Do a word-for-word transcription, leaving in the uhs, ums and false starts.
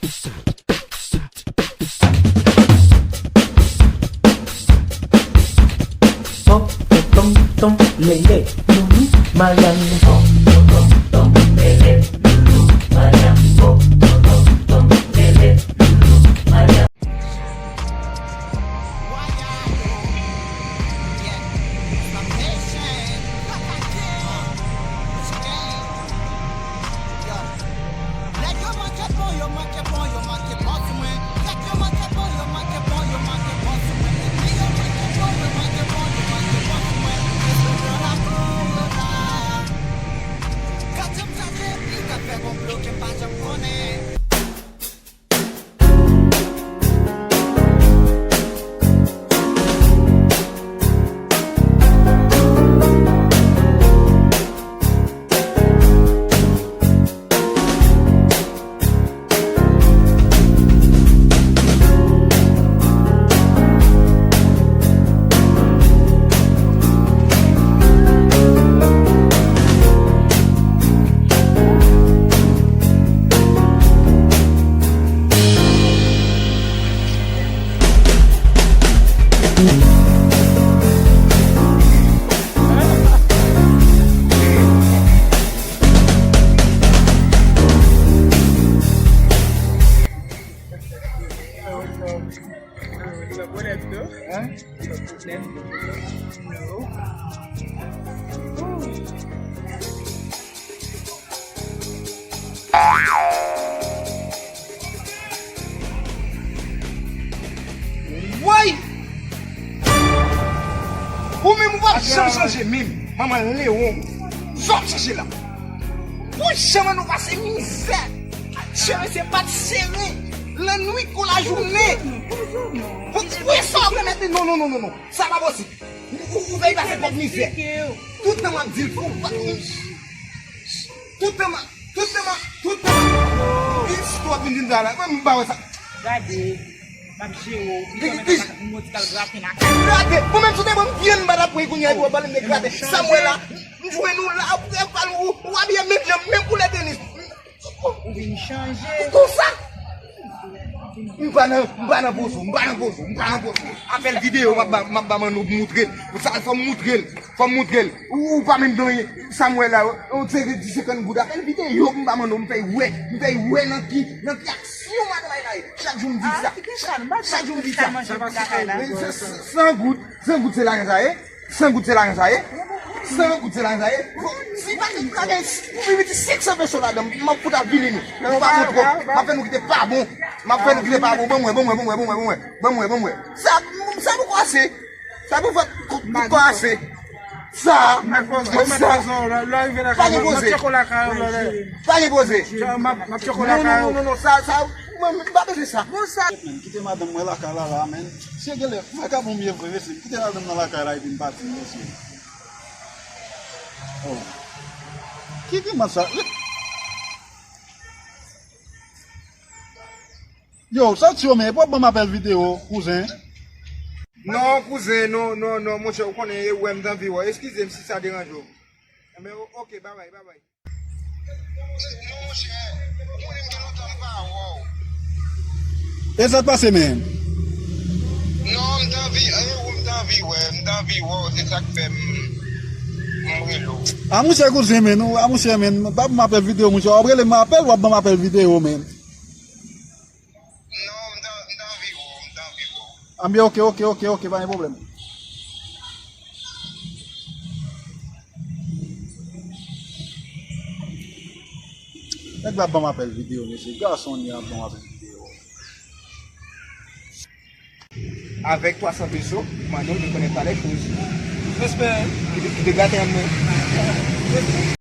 Pom, pom, pom, pom, lele, loulou, Mayann. Pom, pom, pom, pom, lele, loulou, Mayann. Pom, pom, pom, pom, lele, loulou, Mayann. Nèg yo manke bon, yo manke bon, yo manke bon sou mwen. Nèg yo manke bon, yo manke bon, yo manke bon sou mwen. Epi yo manke bon, yo manke bon, yo manke bon sou mwen. Respè nan lakou yo la. Gade m chaje, li ka fè konplo ke m pa janm konnen. Hein? Woy! Ou menm ou p ap janm chanje menm. Manman Lewon. Sa w ap chèche la? Pou janm nou pase mizè. Cheve se pa t sere. Lannwit kou lajounen. Pou, pou sa w ap remèt li? Non, non, non, non, non. Sa pa posib. Ou, ou, ou fè l pase twòp mizè. Tout tan m ap di l pou pa. Tout tan m, tout tan m, tout tan m. Li si twòp vin di m sa la. Mwen m pa wè sa. Gade. M ap jere w. Li pèmèt ak moun modi k al graten lakay. Graten. Ou menm si w te ban m pye m pa t ap pran kounye a epi w ap pale m de graten. Sa m wè la. M jwenn ou la, ou, ou, ou abiye menm jan, menm koulè tenis. Ou vin chanje. Konsa? M pa nan, m pa nan pozo, m pa nan pozo, m pa nan pozo. Apèl videyo, m ap ba, m ap ba Manno pou moutre l. Pou sa, fò m moutre l, fò m moutre l. Ou, ou pa menm gen anyen. Sa m wè la, yon seri de senkant goud. Apèl videyo, m ba Manno, m fè l wè, m fè l wè nan ki, nan ki aksyon madanm ay la ye. Chak jou m di sa. Chak jou m di sa. Sa, sa, san goud, san goud se lajan sa ye. San goud se lajan sa ye. San goud se lajan sa ye. Si pa gen, pa gen, pou pi piti senk san peso ladan, m ap fout avili nou. Nou pa bon twòp. M ap fè nou kite pa bon. M ap fè nou kite pa bon. Ban m wè, ban m wè, ban m wè, ban m wè, ban m wè. Ban m wè, ban m wè. Sa, sa poko ase. Sa poko, poko ase. Sa, sa. Pa gen poze. Pa gen poze. Non, non, non, non, non. Sa, sa, mwen, m pa bezwen sa. Bon, sa. Kite madanm mwen lakay la, la, men. Si gen lè, vagabon m ye vre, mesye. Kite madanm nan lakay la, epi m pati, mesye. Oh. Ki grimas sa? Yo, sa ti yo, men, epi w ap ban m apèl videyo, kouzen. Non, kouzen, non, non, non, monchè, ou konnen, e wè m t anvi wè w. Eskize m si sa deranje w. Enben, o-, oke, babay, babay. Non, monchè, ou konnen m gen lontan m pa wè w. E sa k pase, men? Non, m t anvi, e, ou m t anvi wè, m t anvi wè w, se sa k fè m, m rele w. A, monchè, kouzen, men, ou, a, monchè, men, pa ban m apèl videyo, monchè, w ap rele m apèl, w ap ban m apèl videyo, men. Non, m t an-, m t anvi wè w, m t anvi wè w. Anben, oke, oke, oke, oke, pa gen pwoblèm. Nèg la ban m apèl videyo, mesye. Gason li an ban m apèl videyo. Avèk twa san peso, Manno, je connais pas les choses. Respè. Ki te, ki te gate an mwen.